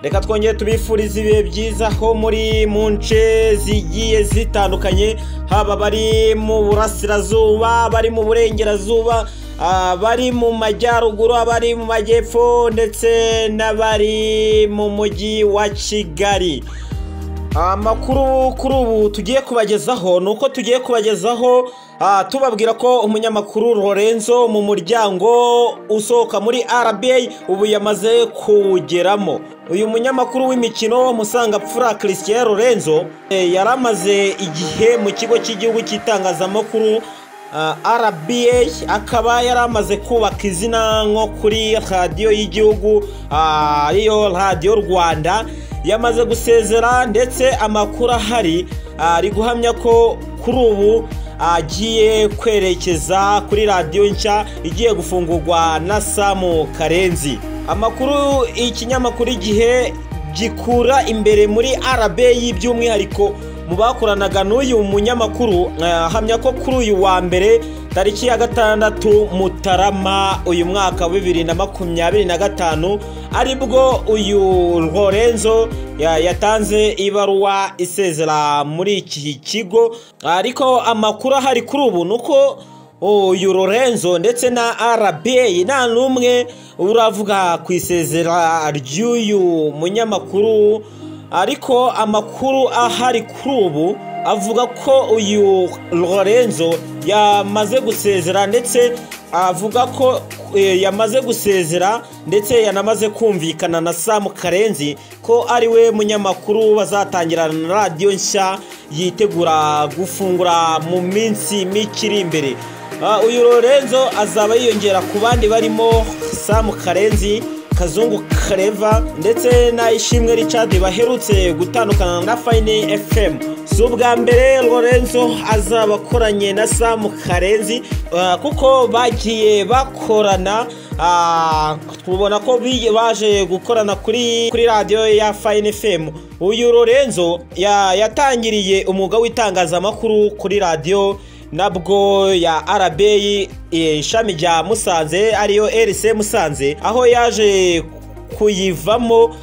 Reka twongere tubifurize ibihe byiza ho muri mu nce zigiye zitandukanye, haba bari mu burasirazuba, bari mu burengerazuba, bari mu majyaruguru, abari mu majyepfo ndetse n'abari mu mujyi wa Kigali. Amakuru kuri ubu tugiye kubagezaho ni uko tugiye kubagezaho tubabwira ko umunyamakuru Lorenzo mu muryango usohoka muri RBA ubu yamaze kuwugeramo. Uyu munyamakuru w'imikino Musangapfura Christian Lorenzo yaramaze igihe mu kigo cy'igihugu cy'itangazamakuru RBA, akaba yaramaze kubaka izina nko kuri radiyo y'igihugu ariyo Radiyo Rwanda. Yamaze gusezera ndetse amakuru ahari ari guhamya ko kuri ubu agiye kwerekeza kuri radiyo nshya igiye gufungurwa na Sam Karenzi. Amakuru ikinyamakuru Igihe gikura imbere muri RBA by'umwihariko mu bakoranaga n'uyu munyamakuru ahamya ko kuri uyu wa mbere tariki ya 6 Mutarama uyu mwaka wa 2025 aribwo uyu Lorenzo yatanze ibaruwa isezera muri iki kigo. Ariko amakuru ahari kuri ubu nuko uyu Lorenzo ndetse na RBA nta n'umwe uravuga ku isezera ry'uyu munyamakuru. Ariko amakuru ahari kuri ubu avuga ko uyu Lorenzo yamaze gusezera, ndetse avuga ko yamaze gusezera ndetse yanamaze kumvikana na Sam Karenzi ko ari we munyamakuru bazatangira na radiyo nshya yitegura gufungura mu minsi mike iri imbere. Uyu Lorenzo azaba yiyongera ku bandi barimo Sam Karenzi, Kazungu Kareva ndetse na Ishimwe Richard baherutse gutandukana na Fine FM. Si ubwa mbere Lorenzo azaba akoranye na Sam Karenzi kuko bagiye bakorana, tubona ko baje gukorana kuri radiyo ya Fine FM. Uyu Lorenzo yatangiriye umwuga w'itangazamakuru kuri radiyo nabwo ya RBA ishami rya Musanze ariyo RC Musanze, aho yaje kuyivamo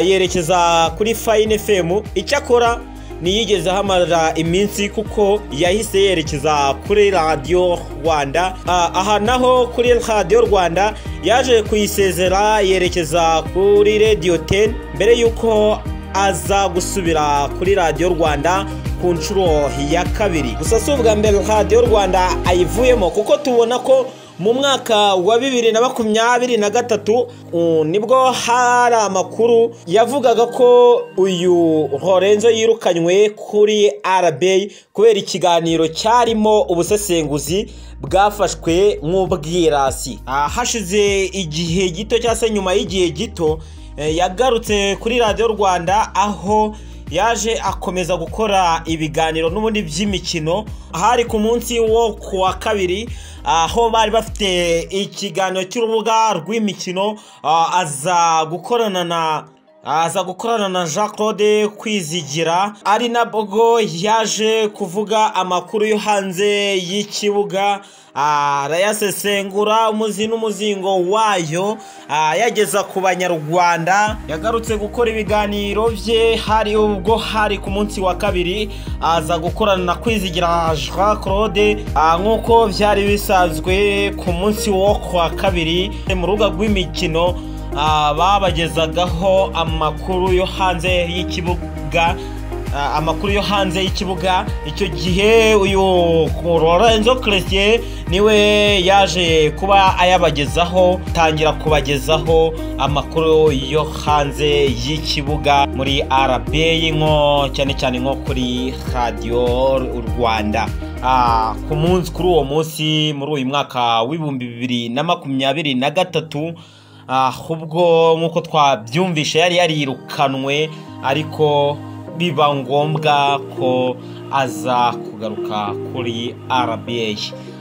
yerekeza kuri Fine FM. Icyakora ntiyigeze ahamara iminsi kuko yahise yerekeza kuri Radiyo Rwanda. Aha naho kuri Radiyo Rwanda yaje kuyisezera yerekeza kuri Radio 10 mbere yuko aza gusubira kuri Radiyo Rwanda ku nshuro ya kabiri. Gusa si ubwa mbere Radiyo Rwanda ayivuyemo kuko tubona ko mu mwaka wa 2023 nibwo hari amakuru yavugaga ko uyu Lorenzo yirukanywe kuri RBA kubera ikiganiro cyarimo ubusesenguzi bwafashwe nk'ubwirasi. Hashize igihe gito cyangwa se nyuma y'igihe gito yagarutse kuri Radiyo Rwanda, aho yaje akomeza gukora ibiganiro n'ubundi by'imikino. Hari ku munsi wo kuwa kabiri aho bari bafite ikiganiro cy'urubuga rw'imikino, aza gukorana na Jean Claude Kwizigira, ari nabwo yaje kuvuga amakuru yo hanze y'ikibuga, arayasesengura umuzi n'umuzingo wayo yageza ku banyarwanda. Yagarutse gukora ibiganiro bye hari ubwo hari ku munsi wa kabiri aza gukorana na Kwizigira Jean Claude nk'uko byari bisanzwe ku munsi wo kuwa kabiri mu rubuga rw'imikino babagezagaho amakuru yo hanze y'ikibuga. Amakuru yo hanze y'ikibuga icyo gihe uyu Lorenzo Christian niwe yaje kuba ayabagezaho, tangira kubagezaho amakuru yo hanze y'ikibuga muri RBA nko cyane cyane nko kuri Radiyo Rwanda. Ku munsi kuri uwo munsi muri uyu mwaka w'ibihumbi 2023 ahubwo nkuko twabyumvishe yari yarirukanwe, ariko biba ngombwa ko aza kugaruka kuri RBA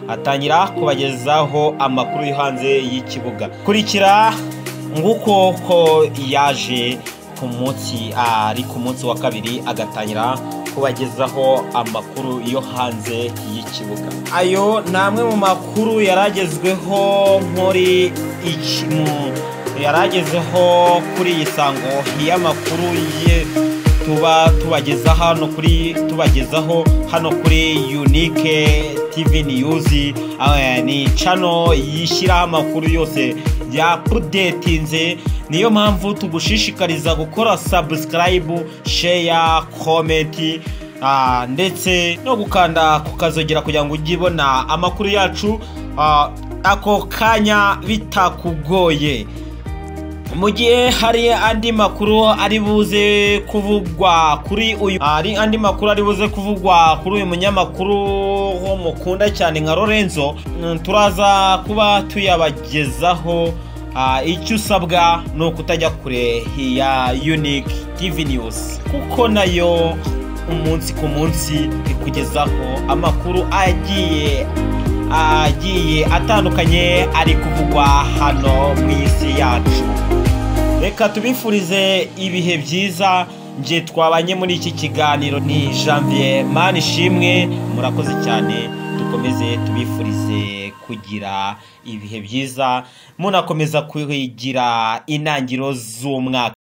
atangira kubagezaho amakuru yo hanze y'ikibuga. Kurikira nguko ko yaje ku munsi ari ku munsi wa kabiri agatangira kubagezaho amakuru yo hanze y'ikibuga. Ayo ni amwe mu makuru yaragezweho muri iki yaragezeho kuri iyi sango y'amakuru ye tuba tubagezaho hano kuri Unique TV News. Ni channel yishyiraho amakuru yose ya updatinze. Niyo mpamvu tugushishikariza gukora subscribe, share, comment ndetse no gukanda kukazogera kugira ngo ujye ubona amakuru yacu ako kanya bitakugoye. Mu gihe hari andi makuru ari buze kuvugwa kuri uyu hari andi makuru ari buze kuvugwa kuri uyu munyamakuru wo mukunda cyane nka Lorenzo, turaza kuba tuyabagezaho. Icyo usabwa ni ukutajya kure ya Unique TV News, kuko nayo umunsi ku munsi ikugezaho amakuru agiye atandukanye ari kuvugwa hano mu isi yacu. Reka tubifurize ibihe byiza. Nje twabanye muri iki kiganiro ni Janvier Manishimwe, murakoze cyane. Dukomeze tubifurize kugira ibihe byiza, munakomeza kwigira intangiriro z'umwaka.